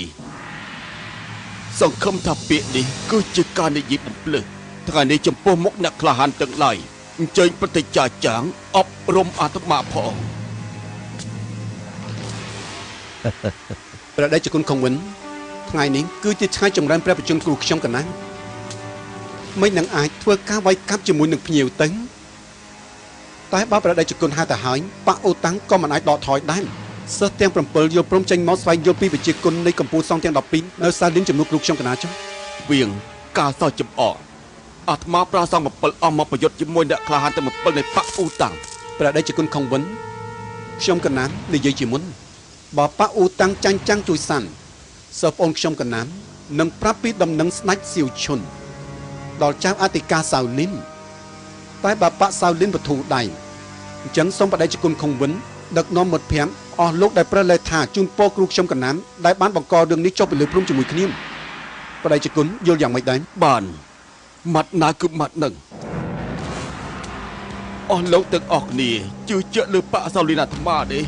[SPEAKER 5] សង្ឃឹមថាពាក្យនេះគឺជាការនិយាយបំភ្លឺថ្ងៃនេះចំពោះមុខអ្នកក្លាហានទាំងឡាយអញ្ជើញព្រឹទ្ធាចារ្យចាងអប់រំអាត្មាផង
[SPEAKER 4] ព្រះតេជគុណខុងវិនថ្ងៃនេះគឺជាថ្ងៃចម្រើនព្រះបជនគ្រូខ្ញុំកណាមិននឹងអាចធ្វើការវាយកាប់ជាមួយនឹងភ្ញៀវទៅតែបើព្រះតេជគុណហៅទៅហើយប៉ាអូតាំងក៏មិនអាចដកថយដែរសិស្សទាំង7យល់ព្រមចេញមកស្វែងយល់ពីវិជាគុណនៃកម្ពុជាសង្ឃទាំង12នៅសាលីនជំនួសគ្រូខ្ញុំកណាចុះ
[SPEAKER 5] វៀងការសោចំអកអាត្មាប្រាសង7អស់មកប្រយុទ្ធជាមួយអ្នកក្លាហានទាំង7នៃប៉ាអ៊ូតាំង
[SPEAKER 4] ព្រះតេជគុណខុងវិនខ្ញុំកណានិយាយជាមុនបើប៉ាអ៊ូតាំងចាញ់ចាំងជួយសាន់សិស្សប្អូនខ្ញុំកណានឹងប្រាប់ពីដំណឹងស្ដេចសៀវឈុនដល់ចៅអធិការសាវលីនតែបើប៉ាសាវលីនបធូដៃអញ្ចឹងសូមបដិជគុណខុងវិនដឹកនាំមិត្តភ័ក្តិអស់លោកដែលប្រលែថាជូនពរគ្រូខ្ញុំកណាដែលបានបង្ករឿងនេះចុះពីលើព្រំជាមួយគ្នាបដិជគុណយល់យ៉ាងម៉េចដែរ
[SPEAKER 5] បានម៉ាត់ណាគឺម៉ាត់នឹងអស់លោកទាំងអស់គ្នាជឿជាក់លើប៉ាសាវលីនអាត្មាទេ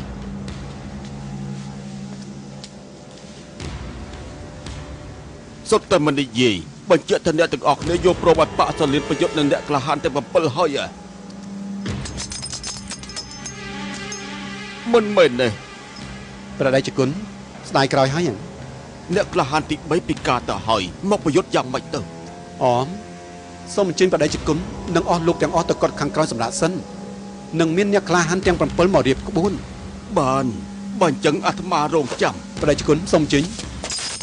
[SPEAKER 5] សុទ្ធតែមិននិយាយបញ្ជាក់ថាអ្នកទាំងអស់គ្នាយកព្រមឲ្យប៉ាសាលីនប្រយុទ្ធនឹងអ្នកក្លាហានទាំង7ហើយមិនមែនទេ
[SPEAKER 4] ព្រះតេជគុណស្ដាយក្រោយហើយ
[SPEAKER 5] អ្នកក្លាហានទី3ពិការទៅហើយមកប្រយុទ្ធយ៉ាងម៉េចទៅ
[SPEAKER 4] អមសូមអញ្ជើញព្រះតេជគុណនិងអស់លោកទាំងអស់ទៅកត់ខាងក្រោយសម្រាប់សិននឹងមានអ្នកក្លាហានទាំង7មករៀបក្បួន
[SPEAKER 5] បានបើអញ្ចឹងអាត្មារងចាំ
[SPEAKER 4] ព្រះតេជគុណសូមអញ្ជើញ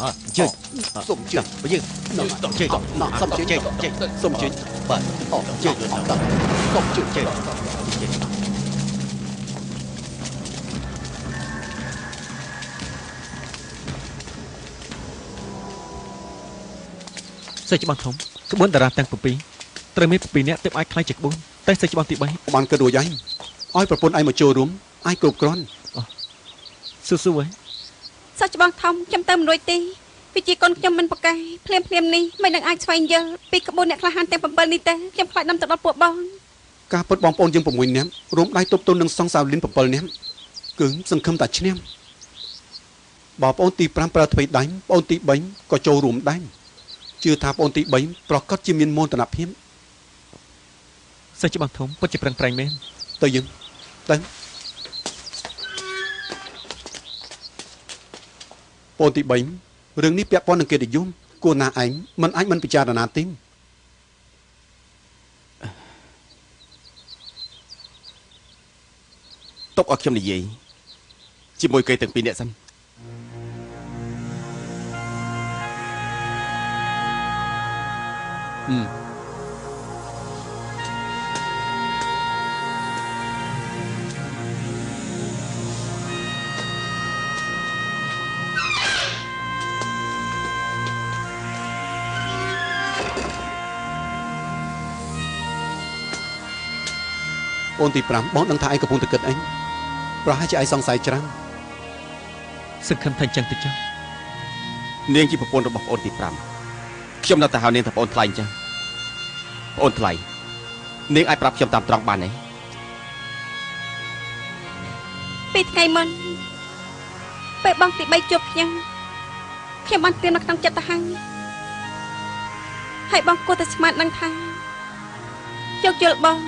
[SPEAKER 7] អញ្ជើញសូមអញ្ជើញបើយើងសូមអញ្ជើញសូមអញ្ជើញសូមអញ្ជើញបាទអញ្ជើញសូមអញ្ជើញ
[SPEAKER 2] សេចច្បាស់ធំក្បួនតារាទាំង7ត្រូវមាន7នាក់ទើបអាចក្លាយជាក្បួនតែសេចច្បាស់ទី3
[SPEAKER 4] បានគិតរួចហើយឲ្យប្រពន្ធឯងមកចូលរួមអាចគ្រប់គ្រាន់
[SPEAKER 2] ស៊ូស៊ូហ៎
[SPEAKER 1] សិស្សច្បាស់ធំខ្ញុំទៅមិនរួចទេវិជាកូនខ្ញុំមិនប្រកែភ្លាមភ្លាមនេះមិននឹងអាចស្វែងយល់ពីក្បួនអ្នកក្លាហានទាំង7នេះទេខ្ញុំខ្លាចនាំទៅដល់ពួកបង
[SPEAKER 4] ការពិតបងប្អូនយើង6នាក់រួមដៃទប់ទល់នឹងសង្សាវលីន7នាក់គឺសង្ឃឹមតែឈ្នះបងប្អូនទី5ប្រើទ្វេដៃបងប្អូនទី3ក៏ចូលរួមដែរជឿថាបងប្អូនទី3ប្រកាសជាមានមោទនភាព
[SPEAKER 2] សិស្សច្បាស់ធំពិតជាប្រឹងប្រែងមែន
[SPEAKER 4] ទៅយើងទៅបងទី3រឿងនេះពាក់ព័ន្ធនឹងកិត្តិយសគួរណាឯងមិនអាចមិនពិចារណាទេ
[SPEAKER 5] ទុកឲ្យខ្ញុំនិយាយជាមួយគេទាំងពីរនាក់សិន
[SPEAKER 4] អូនទី5បងដឹងថាឯងកំពុងតែគិតអីប្រហែលជាឯងសង្ស័យច្រើន
[SPEAKER 2] សង្ឃឹមថាអញ្ចឹងទៅចុះ
[SPEAKER 5] នាងជាប្រពន្ធរបស់ប្អូនទី5ខ្ញុំនៅតែហៅនាងថាប្អូនថ្លៃអញ្ចឹងប្អូនថ្លៃនាងអាចប្រាប់ខ្ញុំតាមត្រង់បានទេ
[SPEAKER 1] ពីថ្ងៃមុនពេលបងទី3ជួបខ្ញុំខ្ញុំបានត្រៀមនៅក្នុងចិត្តទៅហើយហើយបងគួរតែស្មានដឹងថាយកយល់បង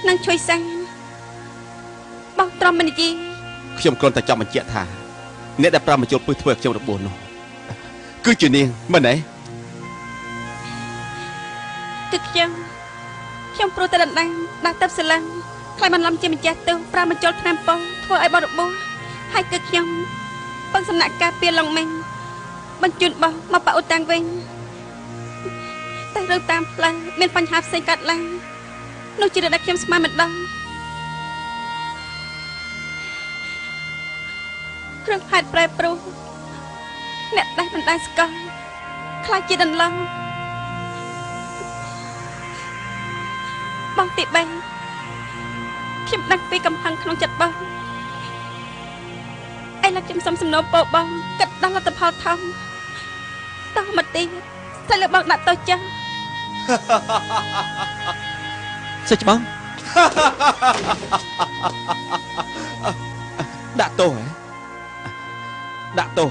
[SPEAKER 1] និងជួយសានបងទ្រាំមិននិយាយ
[SPEAKER 5] ខ្ញុំគ្រាន់តែចង់បញ្ជាក់ថាអ្នកដែលប្រាំបញ្ចូលពឹសធ្វើឲ្យខ្ញុំរបួសនោះគឺជានាងមែនទេ
[SPEAKER 1] គឺខ្ញុំខ្ញុំព្រោះតែដណ្ដើមដាក់ទៅស្រឡាញ់ខ្លាចបន្លំជាម្ចាស់ទៅប្រាំបញ្ចូលថ្នាំប៉ុងធ្វើឲ្យបងរបួសហើយគឺខ្ញុំពឹងសំណាក់ការពារឡុងមេងបញ្ជូនបងមកប៉ាអូតាំងវិញតែរឿងតាមផ្លូវមានបញ្ហាផ្សេងកើតឡើងនោះជារឿងដែលខ្ញុំស្មានមិនដល់គ្រឿងហេតុប្រែប្រួលអ្នកដែលមិនដែលស្គាល់ខ្លាចជាដន្លងបងទី3ខ្ញុំដឹងពីកំហឹងក្នុងចិត្តបងឥឡូវខ្ញុំសុំសំណូមពរបងគិតដល់លទ្ធផលធំតោះមកទៀតស្អែកលើបងដាក់ទៅចាស់
[SPEAKER 2] សិចបង
[SPEAKER 5] ដាក់ទោសហ៎ដាក់ទោស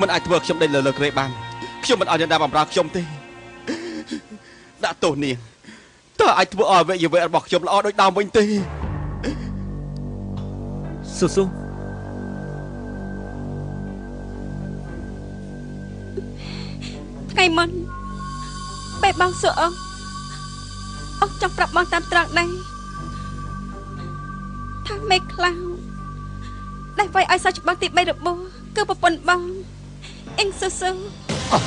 [SPEAKER 5] មិនអាចធ្វើខ្ញុំដេកលើក្រេបានខ្ញុំមិនឲ្យអ្នកណាបំរើខ្ញុំទេដាក់ទោសនាងតើអាចធ្វើឲ្យអវយវៈរបស់ខ្ញុំល្អដូចដើមវិញទេ
[SPEAKER 2] ស៊ូស៊ូ
[SPEAKER 1] ថ្ងៃមុនពេលបងសួរអស់ចង់ប្រាប់បងតាមត្រង់ដែរថាមេខ្លោដែលវាយឲ្យសោះច្បាស់ទី3របួសគឺប្រពន្ធបងអ៊ីងស៊ូស៊ូ
[SPEAKER 2] អូ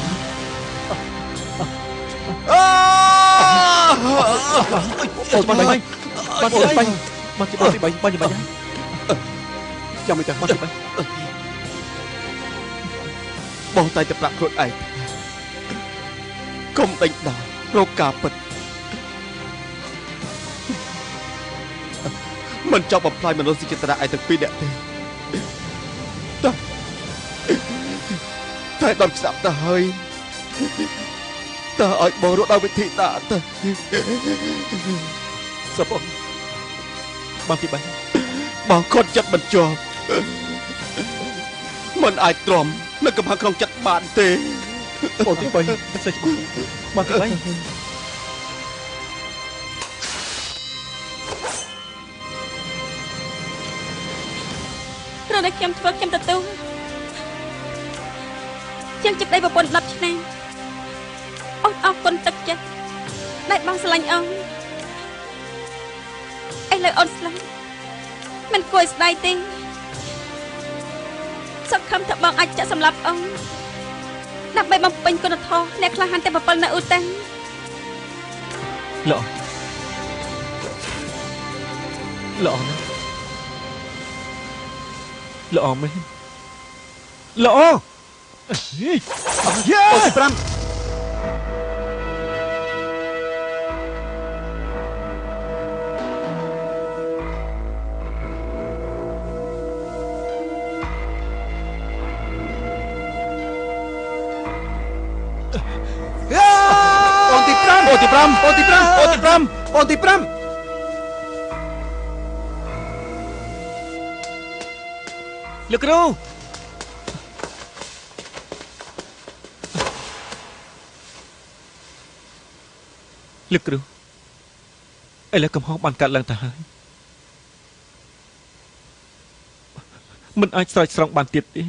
[SPEAKER 2] នទី3បងទី3បងទី3បងទី3
[SPEAKER 4] ចាំមិនចាំ
[SPEAKER 2] បងទី3
[SPEAKER 5] បងតែតែប្រាប់ខ្លួនឯងកុំដេញដោលរកការពិតមិនចង់បំផ្លាញមនោសញ្ចេតនាឯងទាំងពីរនាក់ទេតែដល់ស្ដាប់ទៅហើយតើឲ្យបងរត់ដល់វិធីណាទៅ
[SPEAKER 2] សពបងបងទី3
[SPEAKER 5] បងខត់ចិត្តមិនជាប់មិនអាចទ្រាំនៅកំហឹងក្នុងចិត្តបានទេ
[SPEAKER 2] បងទី3សេចបងទី3
[SPEAKER 1] ព្រោះតែខ្ញុំធ្វើខ្ញុំទទួលជាងជាប្តីប្រពន្ធ10ឆ្នាំអូនអរគុណទឹកចិត្តដែលបងស្រឡាញ់អូនឥឡូវអូនស្លាប់មិនគួរឲ្យស្ដាយទេសង្ឃឹមថាបងអាចចាក់សម្លាប់អូនដើម្បីបំពេញគុណធម៌អ្នកក្លាហានតែប្រពន្ធនៅអ៊ូតាំង
[SPEAKER 2] ល្អល្អណាស់ល្អមែនល្អយេ
[SPEAKER 4] អូទី5អូនទី5អូនទី5អូនទី5អូនទី5អូនទី5
[SPEAKER 2] លោកគ្រូលោកគ្រូឥឡូវកំហុសបានកាត់ឡើងទៅហើយមិនអាចស្រោចស្រង់បានទៀតទេ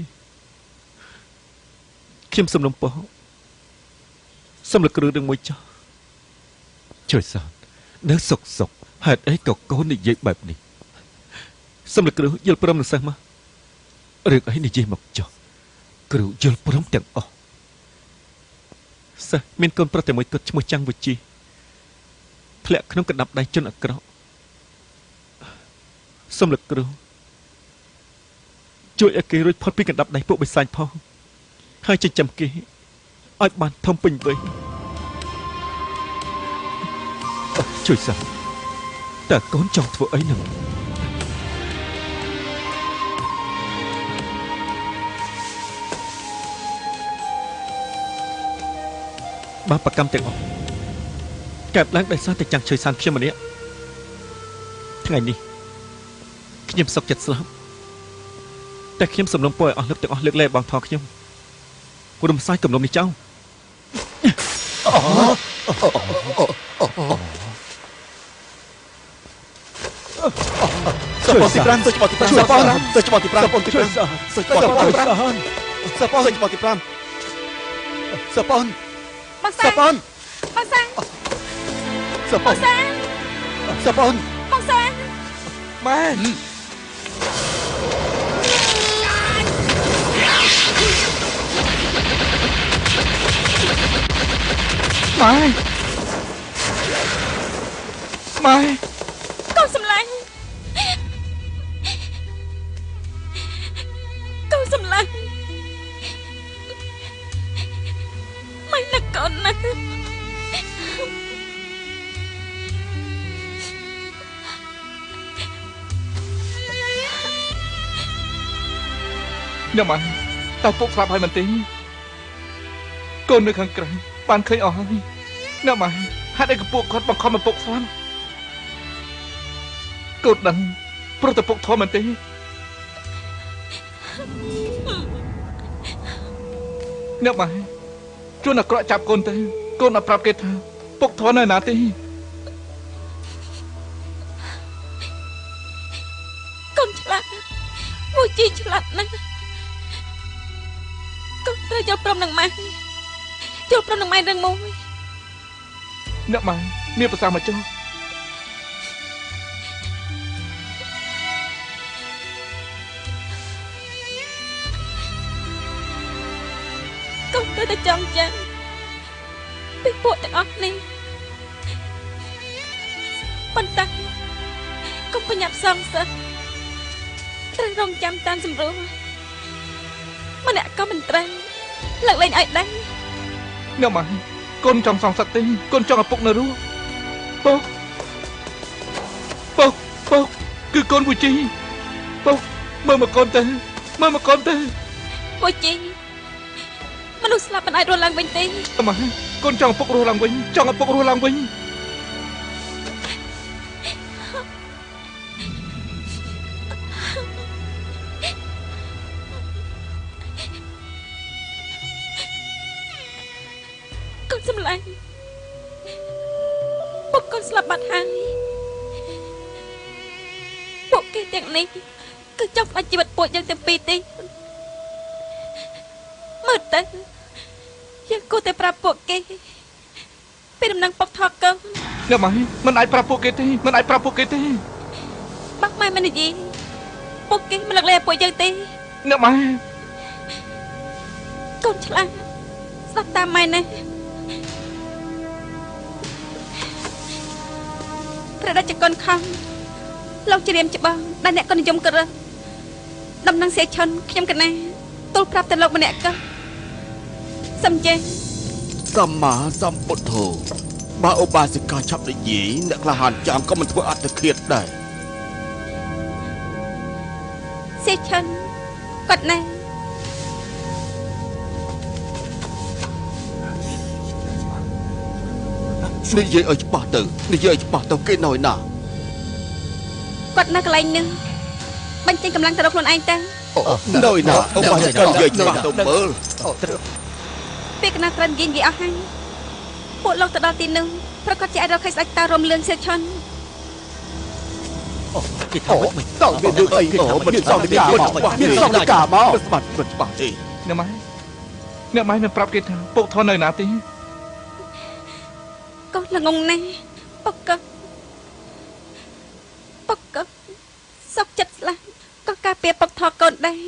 [SPEAKER 2] ខ្ញុំសំណូមពរសូមលោកគ្រូរឿងមួយចុះជួយសាននៅសុកសុកហេតុអីក៏កូននិយាយបែបនេះសូមលោកគ្រូយល់ព្រមនឹងសិស្សមករឿងអីនិយាយមកចុះគ្រូយល់ព្រមទាំងអស់សិស្សមានកូនប្រុសតែមួយគត់ឈ្មោះចាំងវិជីធ្លាក់ក្នុងកណ្ដាប់ដៃជនអាក្រក់សូមលោកគ្រូជួយឲ្យគេរួចផុតពីកណ្ដាប់ដៃពួកបិសាចផងហើយចិញ្ចឹមគេឲ្យបានធំពេញវ័យជួយសិនតើកូនចង់ធ្វើអីនឹងបាបកម្មទាំងអស់កើតឡើងដោយសារតែចាំងជួយសានខ្ញុំម្នាក់ថ្ងៃនេះខ្ញុំសុខចិត្តស្លាប់ តែខ្ញុំសំណូមពរឲ្យអស់លោកទាំងអស់លើកលែងបងថខ្ញុំរំសាយគំនុំនេះចោល
[SPEAKER 5] សិស្សទី5សិស្សទី5សិស្សទី5សិស្សទី5សិស្សទី5សិស្សទី5សិស្សបង
[SPEAKER 1] សិស្សបងបងសា
[SPEAKER 5] សិស្សបង
[SPEAKER 1] សា
[SPEAKER 5] សិស្សបង
[SPEAKER 1] បងសា
[SPEAKER 3] ម៉ែម៉ែម៉ែ
[SPEAKER 1] កូនសម្លាញ់កូនសម្លាញ់ម៉ែនឹកកូនណាស់
[SPEAKER 3] អ្នកម៉ែតើពុកស្លាប់ហើយមែនទេកូននៅខាងក្រៅបានឃើញអស់ហើយអ្នកម៉ែហេតុអីក៏ពួកគាត់បង្ខំឲ្យពុកស្លាប់កូនដឹងព្រោះតែពុកធំមែនទេអ្នកម៉ែជួនអាក្រក់ចាប់កូនទៅកូនអត់ប្រាប់គេថាពុកធំនៅណាទេ
[SPEAKER 1] កូនឆ្លាតមួយជីឆ្លាតណាស់កូនត្រូវយល់ព្រមនឹងម៉ែយល់ព្រមនឹងម៉ែរឿងមួយ
[SPEAKER 3] អ្នកម៉ែមានប្រសាសន៍មកចុះ
[SPEAKER 1] កូនត្រូវតែចងចាំពីពួកទាំងអស់នេះប៉ុន្តែកុំប្រញាប់សងសឹកត្រូវរងចាំតាមសម្រួលម្នាក់ក៏មិនត្រូវលើកលែងឲ្យដឹង
[SPEAKER 3] អ្នកម៉ែកូនចង់សងសឹកទេកូនចង់ឲ្យពុកនៅរស់ពុកពុកពុកគឺកូនពូជីពុកមើលមកកូនទៅមើលមកកូនទៅ
[SPEAKER 1] ពូជីមនុស្សស្លាប់មិនអាចរស់ឡើងវិញទេ
[SPEAKER 3] ម៉ែកូនចង់ឲ្យពុករស់ឡើងវិញចង់ឲ្យពុករស់ឡើងវិញ
[SPEAKER 1] កូនសម្លាញ់ពុកកូនស្លាប់បាត់ហើយពួកគេទាំងនេះគឺចង់ផ្ដាច់ជីវិតពួកយើងទាំងពីរទេមើលទៅយើងគួរតែប្រាប់ពួកគេពីដំណឹងពុកថកកូន
[SPEAKER 3] អ្នកម៉ែមិនអាចប្រាប់ពួកគេទេមិនអាចប្រាប់ពួកគេទេ
[SPEAKER 1] បាក់ម៉ែមិននិយាយពួកគេមិនលើកលែងពួកយើងទេ
[SPEAKER 3] អ្នកម៉ែ
[SPEAKER 1] កូនឆ្លាតស្ដាប់តាមម៉ែណាព្រះរាជកុនខំលោកជ្រាមច្បាស់ដែលអ្នកក៏និយមក្រឹសដំណឹងសេឈុនខ្ញុំកណាទូលប្រាប់តែលោកម្នាក់ក៏សំចេះ
[SPEAKER 5] សម្មាសម្ពុទ្ធោបើឧបាសិកាឆាប់និយាយអ្នកក្លាហានចាំក៏មិនធ្វើអត្តឃាតដែរ
[SPEAKER 1] សេឈុនគាត់ណែ
[SPEAKER 5] និយាយឲ្យច្បាស់ទៅនិយាយឲ្យច្បាស់ទៅគេនៅឯណា
[SPEAKER 1] គាត់នៅកន្លែងនេះបញ្ចេញកម្លាំងទៅរកខ្លួនឯងទៅ
[SPEAKER 5] នៅឯណាឧបាសិកានិយាយច្បាស់ទៅមើល
[SPEAKER 1] ពេលកណាត្រូវនិយាយនិយាយអស់ហើយពួកលោកទៅដល់ទីនោះប្រកាសជាអាចរកឃើញស្ដេចតារំលឿងសៀឈុន
[SPEAKER 7] គេថាមិន
[SPEAKER 4] តើមានរឿងអីមានសងកាមកមានសងកាមក
[SPEAKER 5] ស្បាត់មិនច្បាស់ទេ
[SPEAKER 3] អ្នកម៉ែអ្នកម៉ែមិនប្រាប់គេថាពុកថននៅណាទេ
[SPEAKER 1] កូនល្ងងណាស់ពុកកពុកកសុកចិត្តស្លាប់ក៏ការពារពុកថកូនដែរ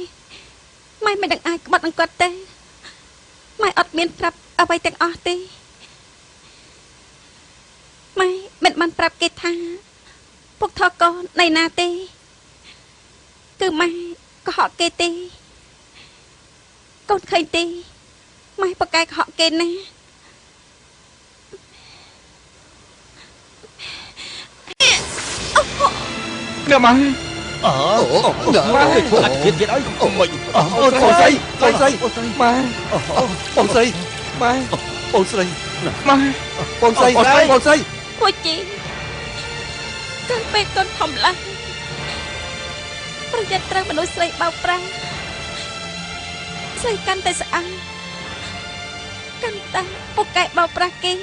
[SPEAKER 1] ម៉ែមិនដឹងអាចក្បត់នឹងគាត់ទេម៉ែអត់មានប្រាប់អ្វីទាំងអស់ទេម៉ែមិនបានប្រាប់គេថាពុកថកូននៅណាទេគឺម៉ែកុហកគេទេកូនឃើញទេម៉ែប្រកែកុហកគេណា
[SPEAKER 3] អ្នកម៉ែ
[SPEAKER 7] អើម៉ែធ្វើអធិភាពទៀតអី
[SPEAKER 5] អូយ
[SPEAKER 4] អូនស្រីអូនស្រី
[SPEAKER 3] ម៉ែ
[SPEAKER 4] អូនស្រី
[SPEAKER 3] ម៉ែ
[SPEAKER 4] អូនស្រី
[SPEAKER 3] ម៉ែ
[SPEAKER 4] អូនស្រីអូនស្រី
[SPEAKER 1] ពូជីកាលពេលកូនធំឡើងប្រយ័ត្នត្រូវមនុស្សស្រីបោកប្រាស់ ស្រីកាន់តែស្អាតកាន់តែពូកែបោកប្រាស់គេ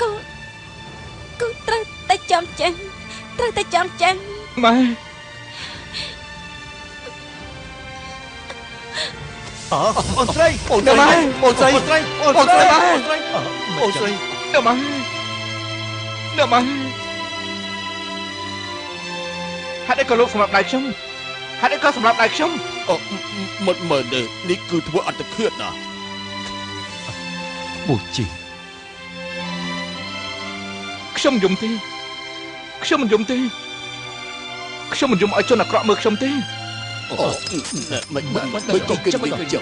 [SPEAKER 1] ក៏គឺត្រូវតែចង់ចាញ់ត្រូវតែចង់ចាញ់
[SPEAKER 3] ម៉ែ
[SPEAKER 7] អូនស្រីអូនស្រីអូនស្រីអូនស្រីអូនស្រីអូនស្រី
[SPEAKER 3] អ្នកម៉ែអ្នកម៉ែហេតុអីក៏លោកសម្រាប់ដៃខ្ញុំហេតុអីក៏សម្រាប់ដៃខ្ញុំ
[SPEAKER 5] អូមិនមើលទេនេះគឺធ្វើអត្តឃាតណា
[SPEAKER 6] បូជី
[SPEAKER 3] ខ្ញុំយំទេខ្ញុំមិនយំទេខ្ញុំមិនយំឲ្យជនអាក្រក់មើលខ្ញុំទេ
[SPEAKER 5] អូមិនមិនក៏គេមិនជិះ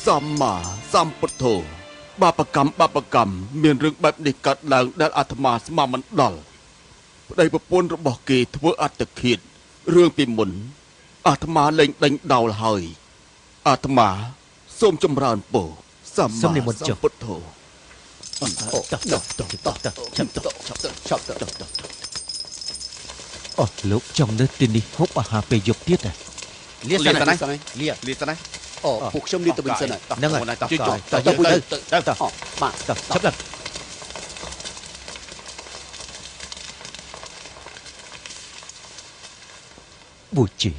[SPEAKER 5] សម្មាសម្ពុទ្ធោបាបកម្មបាបកម្មមានរឿងបែបនេះកើតឡើងដែលអាត្មាស្មានមិនដល់ប្តីប្រពន្ធរបស់គេធ្វើអត្តឃាតរឿងពីមុនអាត្មាលែងដេញដោលហើយអាត្មាសូមចម្រើនពរសម្មាសម្ពុទ្ធោ
[SPEAKER 6] អស់លោកចង់នៅទីនេះហូបអាហារពេលយប់ទៀតហ៎
[SPEAKER 7] លាសិនណាលាលាសិនណា
[SPEAKER 4] អូពួកខ្ញុំលាទៅវិញសិន
[SPEAKER 7] ហ្នឹងហើយតោះទៅទៅទៅ
[SPEAKER 4] បាទ
[SPEAKER 6] តោះឆាប់ដល់បូជី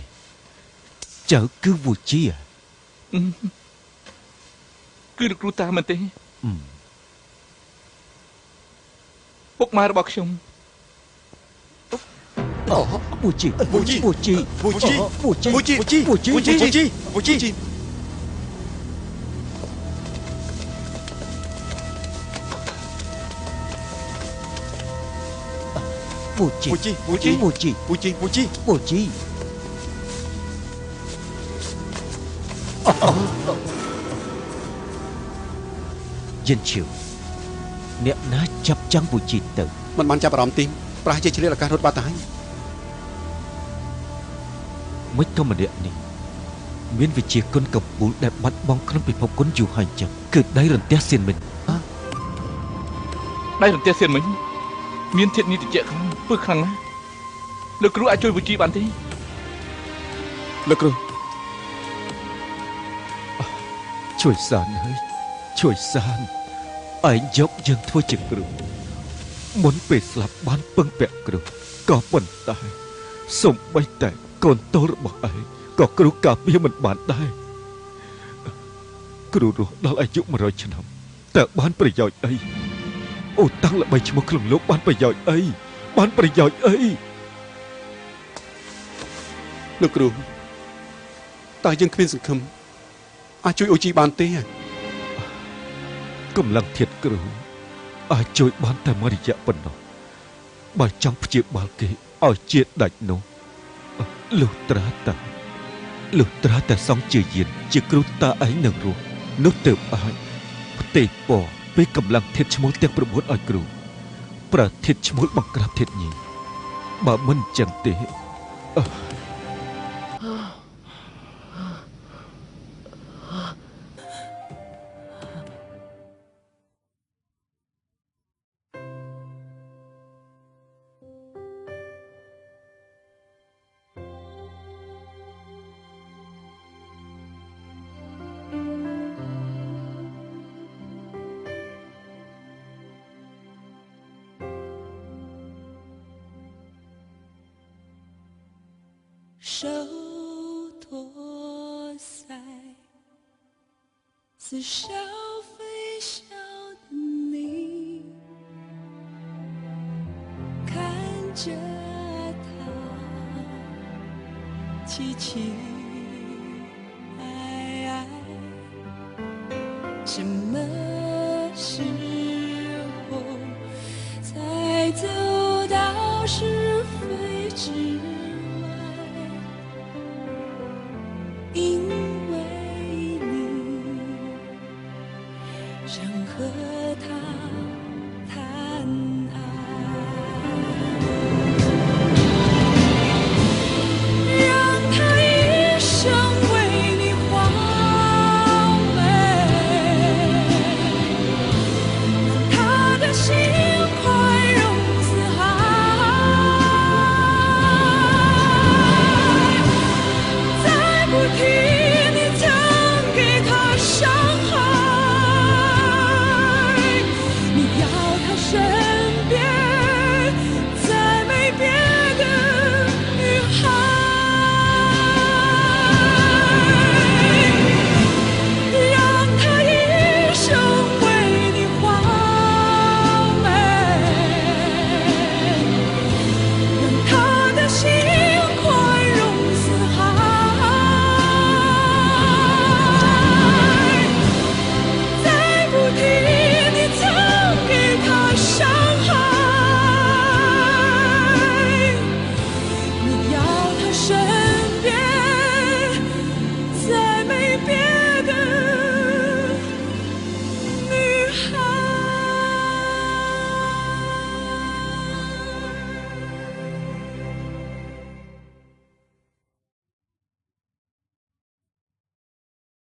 [SPEAKER 6] ចៅគឺបូជី
[SPEAKER 3] គឺលោកគ្រូតាមែនទេពុកម៉ែរបស់ខ្ញុំ
[SPEAKER 6] បូជីបូជីបូជីបូជីបូជីបូជីបូជីបូជី
[SPEAKER 5] បូជី
[SPEAKER 6] បូជីបូជីបូជី
[SPEAKER 5] បូជីបូជី
[SPEAKER 6] បូជីយិនឈៀវអ្នកណាចាប់ចាំងបូជីទៅ
[SPEAKER 4] មិនបានចាប់អារម្មណ៍ទីប្រហែលជាឆ្លៀតឱកាសរត់បាត់ទៅហើយ
[SPEAKER 6] មិនក៏ម្នាក់នេះមានវិជាគុណកំពូលដែលបាត់បង់ក្នុងពិភពគុណយូរហើយចឹងគឺដៃរន្ទះសៀនមិញ
[SPEAKER 3] ដៃរន្ទះសៀនមិញមានធាតុនេះតិចខ្លាំងពឹសខ្លាំងណាស់លោកគ្រូអាចជួយវិជីបានទេ
[SPEAKER 5] លោកគ្រូ
[SPEAKER 6] ជួយសានហើយជួយសានឯងយកយើងធ្វើជាគ្រូមុនពេលស្លាប់បានពឹងពាក់គ្រូក៏ប៉ុន្តែសូម្បីតែកូនតូចរបស់ឯងក៏គ្រូការពារមិនបានដែរគ្រូរស់ដល់អាយុ100ឆ្នាំតើបានប្រយោជន៍អីអូតាំងល្បីឈ្មោះក្នុងលោកបានប្រយោជន៍អីបានប្រយោជន៍អី
[SPEAKER 4] លោកគ្រូតើយើងគ្មានសង្ឃឹមអាចជួយអូជីបានទេ
[SPEAKER 6] កម្លាំងធាតុគ្រូអាចជួយបានតែមួយរយៈប៉ុណ្ណោះបើចង់ព្យាបាលគេឲ្យជាដាច់នោះលុះត្រាតែសងជាយានជាគ្រូតាឯងនឹងរស់នោះទើបអាចផ្ទេរពណ៌ពីកម្លាំងធាតុឈ្មោលទាំង9ឲ្យគ្រូប្រើធាតុឈ្មោលបង្ក្រាបធាតុញីបើមិនចឹងទេ
[SPEAKER 9] 手托腮，似笑非笑的你，看着他凄凄爱爱，什么时候才走到是非之外？因为你，山河。